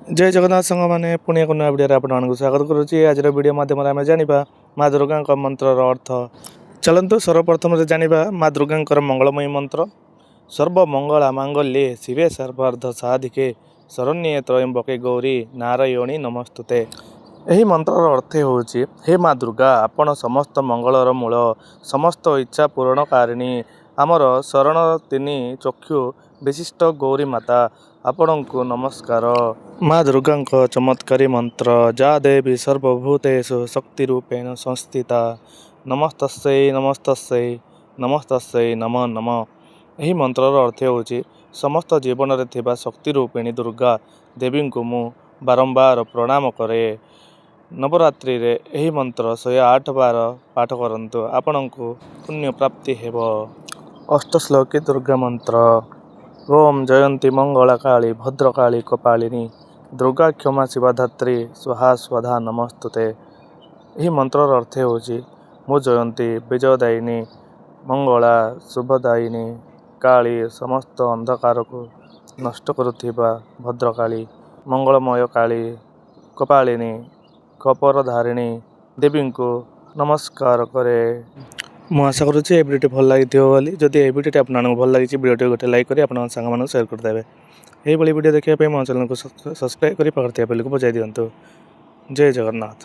ଜୟ ଜଗନ୍ନାଥ ସାଙ୍ଗମାନେ, ପୁଣି ଏକ ନୂଆ ଭିଡ଼ିଓରେ ଆପଣମାନଙ୍କୁ ସ୍ୱାଗତ କରୁଛି। ଆଜିର ଭିଡ଼ିଓ ମାଧ୍ୟମରେ ଆମେ ଜାଣିବା ମା ଦୁର୍ଗାଙ୍କ ମନ୍ତ୍ରର ଅର୍ଥ। ଚାଲନ୍ତୁ, ସର୍ବପ୍ରଥମରେ ଜାଣିବା ମା ଦୁର୍ଗାଙ୍କର ମଙ୍ଗଳମୟୀ ମନ୍ତ୍ର। ସର୍ବମଙ୍ଗଳା ମାଙ୍ଗଲ୍ୟେ ଶିବେ ସର୍ବାର୍ଥ ସାଧିକେ ଶରଣ୍ୟେ ତ୍ରୟମ୍ବକେ ଗୌରୀ ନାରାୟଣୀ ନମସ୍ତୁତେ। ଏହି ମନ୍ତ୍ରର ଅର୍ଥ ହେଉଛି, ହେ ମା ଦୁର୍ଗା, ଆପଣ ସମସ୍ତ ମଙ୍ଗଳର ମୂଳ, ସମସ୍ତ ଇଚ୍ଛା ପୂରଣକାରିଣୀ, ଆମର ଶରଣ, ତିନି ଚକ୍ଷୁ ବିଶିଷ୍ଟ ଗୌରୀ ମାତା, ଆପଣଙ୍କୁ ନମସ୍କାର। ମା ଦୁର୍ଗାଙ୍କ ଚମତ୍କାରୀ ମନ୍ତ୍ର। ଯା ଦେବୀ ସର୍ବଭୂତେଷୁ ଶକ୍ତି ରୂପେଣ ସଂସ୍ଥିତା, ନମସ୍ତସ୍ୟୈ ନମସ୍ତସ୍ୟୈ ନମସ୍ତସ୍ୟୈ ନମଃ ନମଃ। ଏହି ମନ୍ତ୍ରର ଅର୍ଥ ହେଉଛି, ସମସ୍ତ ଜୀବନରେ ଥିବା ଶକ୍ତି ରୂପିଣୀ ଦୁର୍ଗା ଦେବୀଙ୍କୁ ମୁଁ ବାରମ୍ବାର ପ୍ରଣାମ କରେ। ନବରାତ୍ରିରେ ଏହି ମନ୍ତ୍ର 108 ବାର ପାଠ କରନ୍ତୁ, ଆପଣଙ୍କୁ ପୁଣ୍ୟ ପ୍ରାପ୍ତି ହେବ। ଅଷ୍ଟଶ୍ଲୋକୀ ଦୁର୍ଗା ମନ୍ତ୍ର। ଓମ୍ ଜୟନ୍ତୀ ମଙ୍ଗଳା କାଳୀ ଭଦ୍ରକାଳୀ କପାଳିନୀ, ଦୁର୍ଗା କ୍ଷମା ଶିବା ଧାତ୍ରୀ ସ୍ୱାହା ସ୍ୱଧା ନମସ୍ତୁତେ। ଏହି ମନ୍ତ୍ରର ଅର୍ଥ ହେଉଛି, ମୁଁ ଜୟନ୍ତୀ ବିଜୟଦାୟିନୀ, ମଙ୍ଗଳା ଶୁଭଦାୟିନୀ, କାଳୀ ସମସ୍ତ ଅନ୍ଧକାରକୁ ନଷ୍ଟ କରୁଥିବା ଭଦ୍ରକାଳୀ, ମଙ୍ଗଳମୟ କାଳୀ, କପାଳିନୀ କପୋଳଧାରିଣୀ ଦେବୀଙ୍କୁ ନମସ୍କାର କରେ। ମୁଁ ଆଶା କରୁଛି ଏ ଭିଡ଼ିଓଟି ଭଲ ଲାଗିଥିବ ବୋଲି। ଯଦି ଏ ଭିଡ଼ିଓଟି ଆପଣମାନଙ୍କୁ ଭଲ ଲାଗିଛି, ଭିଡ଼ିଓଟି ଗୋଟେ ଲାଇକ୍ କରି ଆପଣଙ୍କ ସାଙ୍ଗମାନଙ୍କୁ ସେୟାର କରିଦେବେ। ଏହିଭଳି ଭିଡ଼ିଓ ଦେଖିବା ପାଇଁ ମୋ ଚ୍ୟାନେଲକୁ ସବସ୍କ୍ରାଇବ୍ କରି ପାଖରେ ଥିବା ବେଲକୁ ବଜାଇ ଦିଅନ୍ତୁ। ଜୟ ଜଗନ୍ନାଥ।